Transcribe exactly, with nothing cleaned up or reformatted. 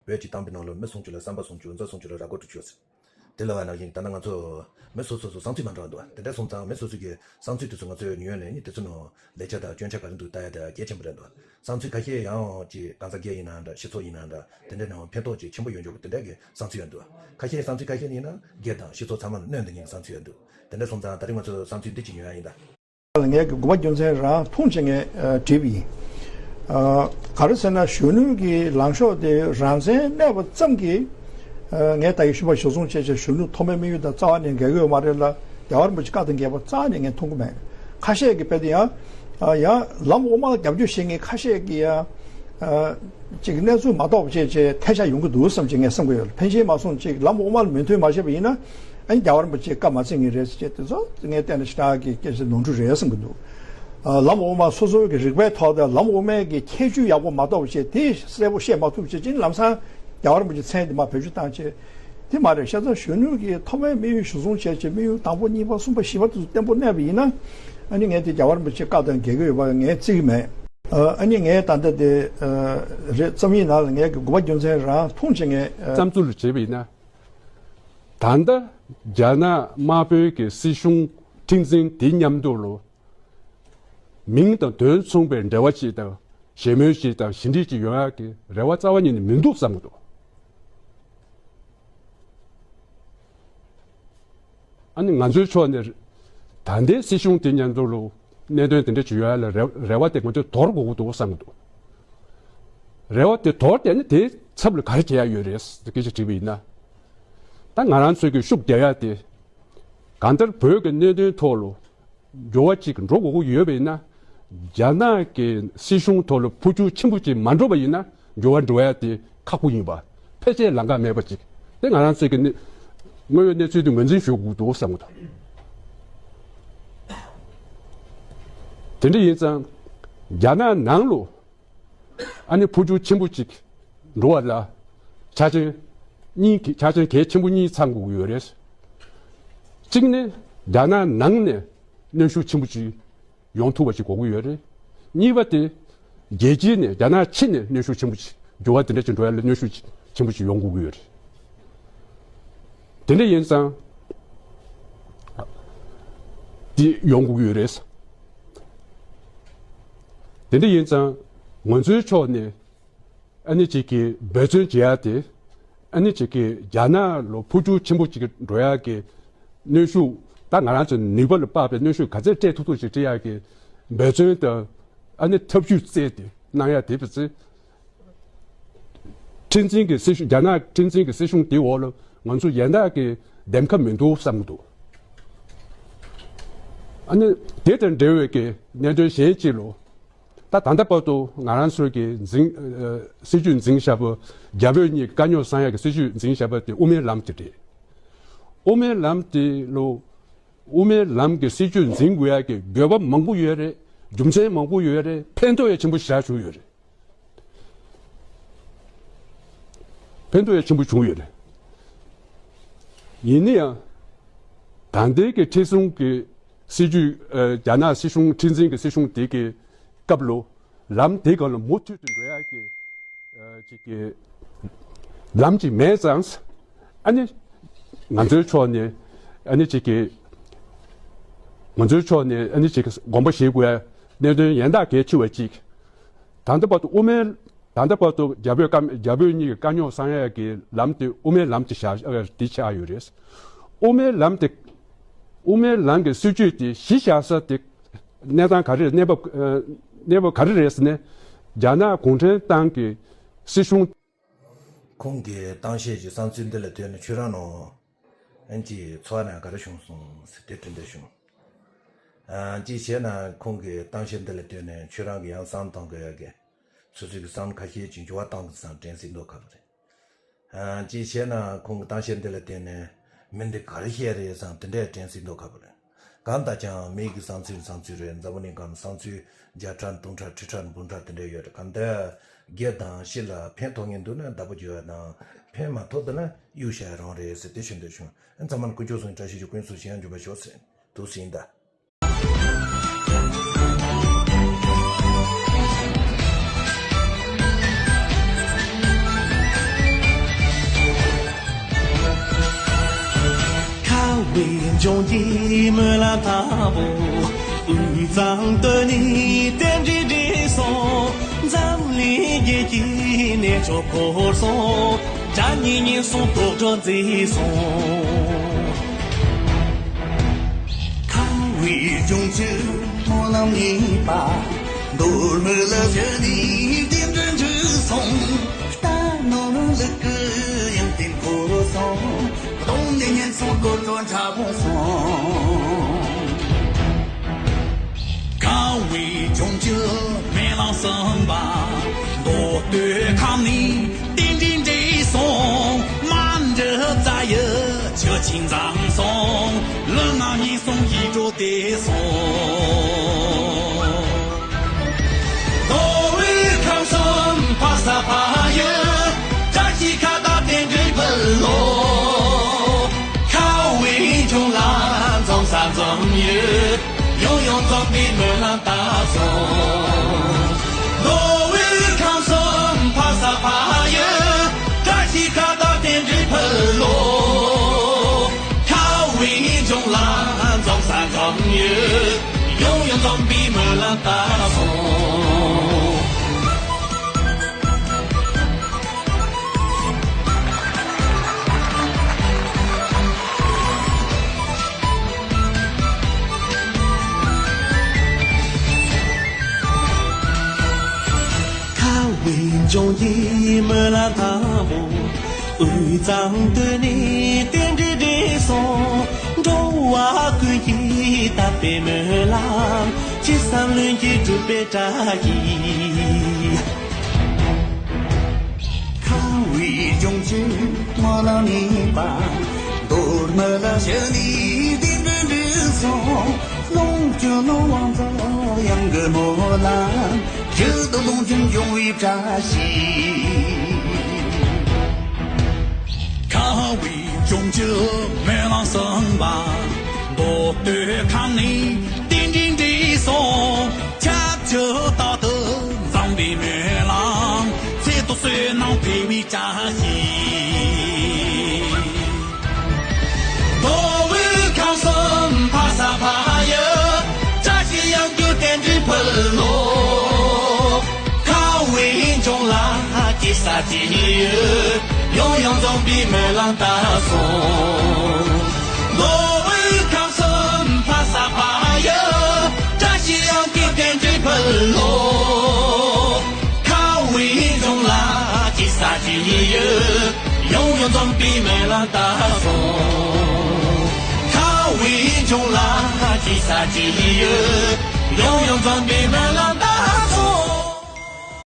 བོད་ཀྱི་གཏམ་དཔེ་ནང་ལ་མི་སུམ་ཅུ་ལ་བསམ་པ་སུམ་ཅུ། མཛའ་སུམ་ཅུ་ལ་ར་མགོ་དྲུག་ཅུ་ཟེར། དེ་ལ་བ་ནང་བཞིན་ད་ལྟ་ང་ཚོ་མི་སོ་སོ་སོ་བསམ་ཚུལ་མ་འདྲ་བ་འདུག་དེ་འདྲ་སོང་ཙང་མི་སོ་སོ་གི་བསམ་ཚུལ་དེ་ཚོ་ང་ཚོས་ཉན་ནས་ནི་དེ་ཚོ་ནང་ལེགས་ཆ་དང་སྐྱོན་ཆ་ག་རེ་འདུག་ལྟ་ཡ་དེ་གལ་ཆེན་པོ་རེད་འདུག་བསམ་ཚུལ་ཁ་ཤས་ཡང་ཅིག་གང་ཟག་སྒེར་ཡིན་ནའང་འདྲ། སྤྱི་ཚོགས་ཡིན་ནའང་འདྲ། དེ་འདྲའི་ནང་ཕན་ཐོགས་ཅིག་ཆེན་པོ་ཡོང་རྒྱུ་དེ་འདྲ་གི་བསམ་ཚུལ་ཡང་འདུག་ཁ་ཤས་བསམ་ཚུལ་ཁ་ཤས་ཡིན་ན་སྒེར་དང་སྤྱི་ཚོགས་ཚང་མ་ལ་གནོད་འདུག་ཉེན་གྱི་བསམ་ཚུལ་ཡང་འདུག་དེ་འདྲ་སོང་ཙང་ད་རེས་ང་ཚོས་བསམ་ཚུལ་འདི་གཅིག་ཉོ་ཡ་ཡིན་ད། ངས་ཀྱི་དགོངས་པ་རྒྱུ་མཚན་རང་མཐོང་བྱས་ངས་ཨ་བྲིས་པ་ཡིན། ཨ་ག་རེ་ཟེར་ན་གཞོན་ནུ་གི་ལངས་ཕྱོགས་དེ་རང་བཙན་གནས་པ་ཙམ་གྱིས་ཨ་ངས་ད་ཡི་ཞུ་བ་ཞུ་སོང་བྱས་བྱས་གཞོན་ནུ་ཐོག་མའི་དམིགས་ཡུལ་དང་རྩ་བ་ནས་འགལ་གྱི་ཡོད་མ་རེད་ལ། རྒྱལ་བ་རིན་པོ་ཆེ་བཀའ་དང་འགལ་བ་རྩ་བ་ནས་ངས་མཐོང་གི་མེད། ཁ་ཤས་ཀྱི་དཔེ་དེ་ཡང་ཨ་ཡང་ལམ་དབུ་མ་ལ་རྒྱབ་སྐྱོར་བྱེད་མཁན་ཁ་ཤས་ཀྱི་ཡང་ཨ་ཅིག་གནས་ཚུལ་མ་རྟོགས་པ་བྱས་བྱས་ཐལ་ཆ་ཡོང་གི་འདུག་བསམ་གྱི་ངས་བསམ་གྱི་ཡོད། ཕན་ཆད་མ་སོང་ཅིག་ལམ་དབུ་མ་ལ་མོས་མཐུན་མ་བྱས་པ་ཡིན་ན། ཨ་ནི་རྒྱལ་བ་རིན་པོ་ཆེས་བཀའ་མ་བརྩི་ངེས་རེད་ཟེར་བྱས་དེ་ཚོ་ངས་བལྟས་ན་ཞེ་དྲག་གི་སྐད་ཆ་ནོར་འཁྲུལ་རེད་བསམ་གྱི་འདུག་ཨ་ལམ་འོག་མ་སོ་སོའི་གི་རིག་པའི་ཐོག་དང་ལམ་འོག་མའི་གི་ཁྱད་ཆོས་ཡག་པོ་མ་རྟོགས་བྱས་དེ་གསལ་པོ་བཤད་མ་ཐུབ་བྱས་ཅིན་ལམ་སང་རྒྱལ་བ་རིན་པོ་ཆེ་མཚན་དེ་མ་བེད་སྤྱོད་བཏང་བྱས། དེ་མ་རེད། བྱས་ཙང་གཞོན་ནུ་གི་ཐོག་མའི་དམིགས་ཡུལ་གཞིར་བཟུང་བྱས་བྱས་དམིགས་ཡུལ་དང་པོ་གཉིས་པ་གསུམ་པ་བཞི་པ་དེ་ཚོ་བརྟན་པོ་གནས་པ་ཡིན་ན། ཨ་ནི་ངས་དེ་རྒྱལ་བ་རིན་པོ་ཆེ་བཀའ་དང་འགལ་གྱི་ཡོད་པ་ངས་བརྩི་གི་མེད། ཨ་ནི་ངས་ད་ལྟ་དེ་རེད་བརྩམས་ཡིག་ནང་ལ་ངས་གི་དགོངས་པ་རྒྱུ་མཚན་རང་མཐོང་བྱས་ངས་བརྩམས་ཚུལ་བྱས་པ་ཡིན་ན། ད་ལྟ་རྒྱ་ནག་དམར་པོའི་གི་སྲིད་གཞུང་ཁྲིམས་འཛིན་དེ་མཉམ་དུ་ལོ། མིང་དང་དོན་མཚུངས་པའི་འབྲེལ་བ་ཞིག་དང་ཞལ་མོལ་ཞིག་དང་ཞི་འགྲིག་ཅིག་ཡོང་ཡག་གི་རེ་བ་རྩ་བ་ཉིད་ནས་མི་འདུག་བསམ་གི་འདུག་ཨ་ནི་ང་ཚོའི་ཕྱོགས་ནས་ད་ལྟའི་སྲིད་གཞུང་དེ་མཉམ་དུ་ལོ་གནད་དོན་དེ་འདྲ་ཅིག་ཡོང་ཡག་ལ་རེ་རེ་བ་དེ་ང་ཚོས་དོར་དགོས་ཀྱི་འདུག་བསམ་གི་འདུག་རེ་བ་དེ་དོར་བསྡད་ན་དེའི་ཚབ་ལ་ག་རེ་བྱེད་ཡ་ཡོད་རེད་ཟེར་སྐད་ཆ་དྲིས་པ་ཡིན་ན། ད་ང་རང་ཚོས་ཀྱི་ཤུགས་རྒྱག་ཡ་དེ་གང་ལྟར་བོད་ཀྱི་གནད་དོན་ཐོག་ལ་འགྱུར་བ་ཅིག་འགྲོ་དགོས་ཀྱི་ཡོད་པ་ཡིན་ན། རྒྱ་ནག་གི་སྲིད་གཞུང་ཐོག་ལ་འཕོ་འགྱུར་ཆེན་པོ་ཅིག་མ་འགྲོ་བ་ཡིན་ན་འགྱུར་བ་འགྲོ་ཡ་དེ་ཁག་པོ་ཡིན་པ། ཕལ་ཆེར་ལམ་ཁ་མེད་པ་ཅིག་དེ་ང་རང་ཚོས་ཀྱི་གནས་དངོས་ཡོད་གནས་ཚུལ་དེ་ངོས་འཛིན་ཞུ་དགོས་འདུག་བསམ་གི་འདུག་དེ་འདྲ་ཡིན་ཙང་རྒྱ་ནག་ནང་ལ། ཨ་ནི་འཕོ་འགྱུར་ཆེན་པོ་གཅིག་འགྲོ་བ་ལ་ཆ་རྐྱེན་གཉིས་ཀྱི་ཆ་རྐྱེན་གལ་ཆེན་པོ་གཉིས་ཚང་དགོས་ཀྱི་ཡོད་རེད། གཅིག་ནི་རྒྱ་ནག་ནང་ནས་གནོན་ཤུགས་ཆེན་པོ་ཅིག་ཡོང་ཐུབ་པ་ཞིག་དགོས་ཀྱི་ཡོད་རེད། གཉིས་པ་དེ་རྒྱལ་སྤྱི་ནས་རྒྱ་ནག་ཕྱི་ནས་གནོན་ཤུགས་ཆེན་པོ་ཅིག་འགྱུར་བ་དེ་འདྲ་ཅིག་འགྲོ་ཡ་ལ་གནོན་ཤུགས་ཆེན་པོ་ཅིག་ཡོང་དགོས་ཀྱི་ཡོད་རེད། དེ་འདྲ་ཡིན་ཙང་དེ་ཡོང་དགོས་ཀྱི་ཡོད་རེད། དེ་འདྲ་ཡིན་ཙང་ང་ཚོའི་ཕྱོགས་ནས། ཨ་ནི་ཅིག་གི་འབད་བརྩོན་བྱེད་ཡ་དེ། ཨ་ནི་ཅིག་གི་རྒྱ་ནག་ལ་འཕོ་འགྱུར་ཆེན་པོ་ཅིག་འགྲོ་ཡ་གི་གནོན་ཤུགས། ད་ང་རང་ཚོ་ནུས་པ་ལ་དཔག་པའི་གནོན་ཤུགས་ག་ཚད་སྤྲད་ཐུབ་ཐུབ་ཅིག་སྤྲད་ཡ་གི་འབད་བརྩོན་དང་། ཨ་ནི་ཐབས་ཇུས་བཙལ་ཏེ་གནང་ཡ་དེ་བྱས་ཙང་། ཁྲིམས་འཛིན་གྱི་སྲིད་གཞུང་། རྒྱ་ནག་ཁྲིམས་འཛིན་གྱི་སྲིད་གཞུང་དེའི་འོག་ལ་ང་ཚོ་ཡན་ལག་གི་འདེམས་ཁ་མི་འདུག་བསམ་གྱི་འདུག་ཨ་ནི་དེ་དང་འབྲེལ་བའི་གི་གནད་དོན་གཞན་གཅིག་ལ། ད་ད་ལྟ་བར་དུ་ང་རང་ཚོའི་གི་འཛིན། ཨ། སྲིད་ཇུས་འཛིན་བཞག་པ། རྒྱ་བོད་གཉིས་ཀྱི་དཀའ་རྙོག་སེལ་ཡག་གི་སྲིད་ཇུས་འཛིན་བཞག་པ་དེ་དབུ་མའི་ལམ་དེ་རེད། དབུ་མའི་ལམ་དེ་ལོ། དབུ་མའི་ལམ་གྱི་སྲིད་ཇུས་འཛིན་དགོས་ཡག་གི་དགོས་པ་མང་པོ་ཡོད་རེད། རྒྱུ་མཚན་མང་པོ་ཡོད་རེད། ཕན་ཐོགས་ཡང་ཆེན་པོ་ཞེ་དྲག་བྱུང་ཡོད་རེད། ཕན་ཐོགས་ཡང་ཆེན་པོ་བྱུང་ཡོད་རེད། ཡིན་ན་ཡང་། ད་ལྟའི་གི་ཁྲིམས་སྲུང་གི་སྲིད་ཇུས། ཨ། རྒྱ་ནག་སྲིད་གཞུང་ཁྲིམས་འཛིན་གྱི་སྲིད་གཞུང་དེ་གི་སྐབས་ལ་ལམ་དེ་སྒང་ལ་མུ་མཐུད་དུ་འགྲོ་ཡག་གི། ཨ། ཅིག་གི་ལམ་ཅིག་མེད་ཙང་། ཨ་ནི་ང་ཚོའི་ཕྱོགས་ནས། ཨ་ནི་ཅིག་གི་ང་ཚོའི་ཕྱོགས་ནས། ཨ་ནི་ཅིག་གི་དགོངས་པ་བཞེས་དགོས་ཡ་གནད་དོན་ཡན་ལག་གལ་ཆེ་བ་ཅིག་ད་ལྟ་བར་དུ་དབུ་མའི། ད་ལྟ་བར་དུ་རྒྱ་བོད་དཀའ། རྒྱ་བོད་གཉིས་ཀྱི་དཀའ་རྙོག་སེལ་ཡག་གི་ལམ་དེ་དབུ་མའི་ལམ་དེ་བཞག། ཨ། དེ་ཆགས་ཡོད་རེད། དབུ་མའི་ལམ་དེ། དབུ་མའི་ལམ་གྱི་སྲིད་ཇུས་དེ་གཞི་བཞག་ས་དེ་གནས་སྟངས་ག་རེ་རེད། གནས་བབ། ཨ། གནས་བབ་ག་རེ་རེད་ཟེར་ན། རྒྱ་ནག་གུང་ཁྲན་ཏང་གི་སྲིད་གཞུང་། ཁོང་གིས་གཏམ་བཤད་ཀྱི་བསམ་ཚུལ་འདི་ལ་ལྟོས་ནས་ཁྱོད་རང་ནང་ཨན་གྱི་ཚོར་བ་ན་ག་རེ་བྱུང་སོང་ཟེར་དེ་དྲི་འདོད་བྱུང་། ཨ། ཅིའི་ཕྱིར་ན་ཁོང་གི་གཏམ་བཤད་འདི་ལ་ལྟོས་ནས་ཁྱོད་རང་གི་ཡང་བསམ་བཏང་དགོས་ཡ་གི། སོ་སོའི་གི་བསམ་ཁ་ཤས་ཀྱི་འགྱུར་བ་བཏང་དགོས་བསམ་དྲན་སྲིད་མདོག་ཁ་པོ་རེད། ཨ། ཅིའི་ཕྱིར་ན་ཁོང་གི་གཏམ་བཤད་འདི་ལ་བརྟེན་ནས་མི་འདི་ག་རེ་བཤད་རེད་བསམ་དེ་འདྲའི་དྲན་སྲིད་མདོག་ཁ་པོ་རེད། གང་ལྟར་ཀྱང་མི་གི་བསམ་ཚུལ་བསམ་ཚུལ་རེད། འཛམ་བུ་གླིང་སྒང་བསམ་ཚུལ་བརྒྱ་ཕྲག་སྟོང་ཕྲག་ཁྲི་ཕྲག་འབུམ་ཕྲག་དེ་འདྲ་ཡོད་རེད། གང་ལྟར་སྒེར་དང་སྤྱི་ལ་ཕན་ཐོགས་ངེས་འདུག་ན་བདག་པོ་རྒྱུ་ཡ་དང་། ཕན་མ་ཐོགས་འདུག་ན་གཡུག་བཞག་ཡ་རང་རེད་ཟེར་དེ་ཞུ་འདོད་བྱུང་། ཨ། ཚང་མ་ལ་ཀུན་སྤྱོད་སྲུང་བཀྲ་ཤིས་ཤོག་ཀུན་སུ་ཞིང་འཇུག་པ་ཤོག་ཟེར་འདུག་ཟིན་ད། ལྗོངས་ཀྱི་སྨོན་ལམ་དང་པོ། དབུས་གཙང་སྟོད་ནས་རྟེན་འབྲེལ་འགྲིག་སོང་། འཛམ་གླིང་རྒྱལ་གྱི་གནས་མཆོག་བསྐོར་སོང་། དགྲ་གཉེན་ཉེན་སོང་དོག་སྒྲོ་མཛེས་སོང་། ཁམས་དབུས་ལྗོངས་ཀྱི་སྨོན་ལམ་གཉིས་པ། མདོ་སྨད་ལ་བཞུགས་ནས་རྟེན་འབྲེལ་འགྲིག་སོང་། རྟ་ནོར་ལུག་གི་ཡོན་ཏན་བསྐོར་སོང་། གདོང་ནས་ཉེན་སོང་དོག་སྒྲོ་འཁྲབ་སོང་། ཁམས་དབུས་ལྗོངས་ཀྱི་སྨོན་ལམ་གསུམ་པ། མདོ་སྟོད་ཁམས་ནས་རྟེན་འབྲེལ་འགྲིག་སོང་། མ་འདྲི་རྩ་ཡི་ཆུ་ཆེན་འཛོམས་སོང་། ལུས་ངག་ཉེན་སོང་ཡིད་འགྲོ་བདེ་སོང་། མདོ་དབུས་ཁམས་གསུམ་ཕ་ས་ཕ་ཡུལ། བཀྲ་ཤིས་ཁ་བཏགས་རྟེན་འབྲེལ་ཕུལ་ལོ། ཁམས་དབུས་ལྗོངས་ལ་འཛོམས་ས་འཛོམས་ཡུལ། ཡང་ཡང་འཛོམས་པའི་སྨོན་ལམ་བཏབ་སོང་། མདོ་དབུས་ཁམས་གསུམ་ཕ་ས་ཕ་ཡུལ། བཀྲ་ཤིས་ཁ་བཏགས་རྟེན་འབྲེལ་ཕུལ་ལོ། ཁམས་དབུས་ལྗོངས་ལ་འཛོམས་ས་འཛོམས་ཡུལ། ཡང་ཡང་འཛོམས་པའི་སྨོན་ལམ་བཏབ་སོང་། ཁམས་དབུས་ལྗོངས་ཀྱི་སྨོན་ལམ་དང་པོ། དབུས་གཙང་སྟོད་ནས་རྟེན་འབྲེལ་འགྲིག་སོང་། འགྲོ་བ་ཀུན་གྱི་དད་པའི་སྨོན་ལམ། ཅི་བསམ་ལྷུན་གྱིས་འགྲུབ་པའི་བཀྲ་ཤིས། ཁམས་དབུས་ལྗོངས་ཀྱི་སྨོན་ལམ་གཉིས་པ། མདོ་སྨད་ལ་བཞུགས་ནས་རྟེན་འབྲེལ་འགྲིག་སོང་། ལོངས་སྤྱོད་ནོར་དབང་འཛོམས་གཡང་གི་སྨོན་ལམ། རྒྱུད་དུ་ལོངས་སྤྱོད་འབྱུང་བའི་བཀྲ་ཤིས། ཁམས་དབུས་ལྗོངས་ཀྱི་སྨོན་ལམ་གསུམ་པ། མདོ་སྟོད་ཁམས་ནས་རྟེན་འབྲེལ་འགྲིག་སོང་། ཁྱབ་ཀྱི་རྟག་ཏུ་འཛོམས་པའི་སྨོན་ལམ། ཚེ་ཐོག་བསོད་ནམས་འཕེལ་བའི་བཀྲ་ཤིས། མདོ་དབུས་ཁམས་གསུམ་ཕ་ས་ཕ་ཡུལ། བཀྲ་ཤིས་གཡང་སྐྱོད་རྟེན་འབྲེལ་ཕུལ་ལོ། ཁམས་དབུས་ལྗོངས་ལ་སྐྱེ་ས་སྐྱེ་ཡུལ། ཡང་ཡང་འཛོམས་པའི་སྨོན་ལམ་བཏབ་སོང་། མདོ་དབུས་ཁམས་གསུམ་ཕ་ས་ཕ་ཡུལ། བཀྲ་ཤིས་གཡང་སྐྱོད་རྟེན་འབྲེལ་ཕུལ་ལོ། ཁམས་དབུས་ལྗོངས་ལ་སྐྱེ་ས་སྐྱེ་ཡུལ། ཡང་ཡང་འཛོམས་པའི་སྨོན་ལམ་བཏབ་སོང་། ཁམས་དབུས་ལྗོངས་ལ་སྐྱེ་ས་སྐྱེ་ཡུལ། ཡང་ཡང་འཛོམས་པའི་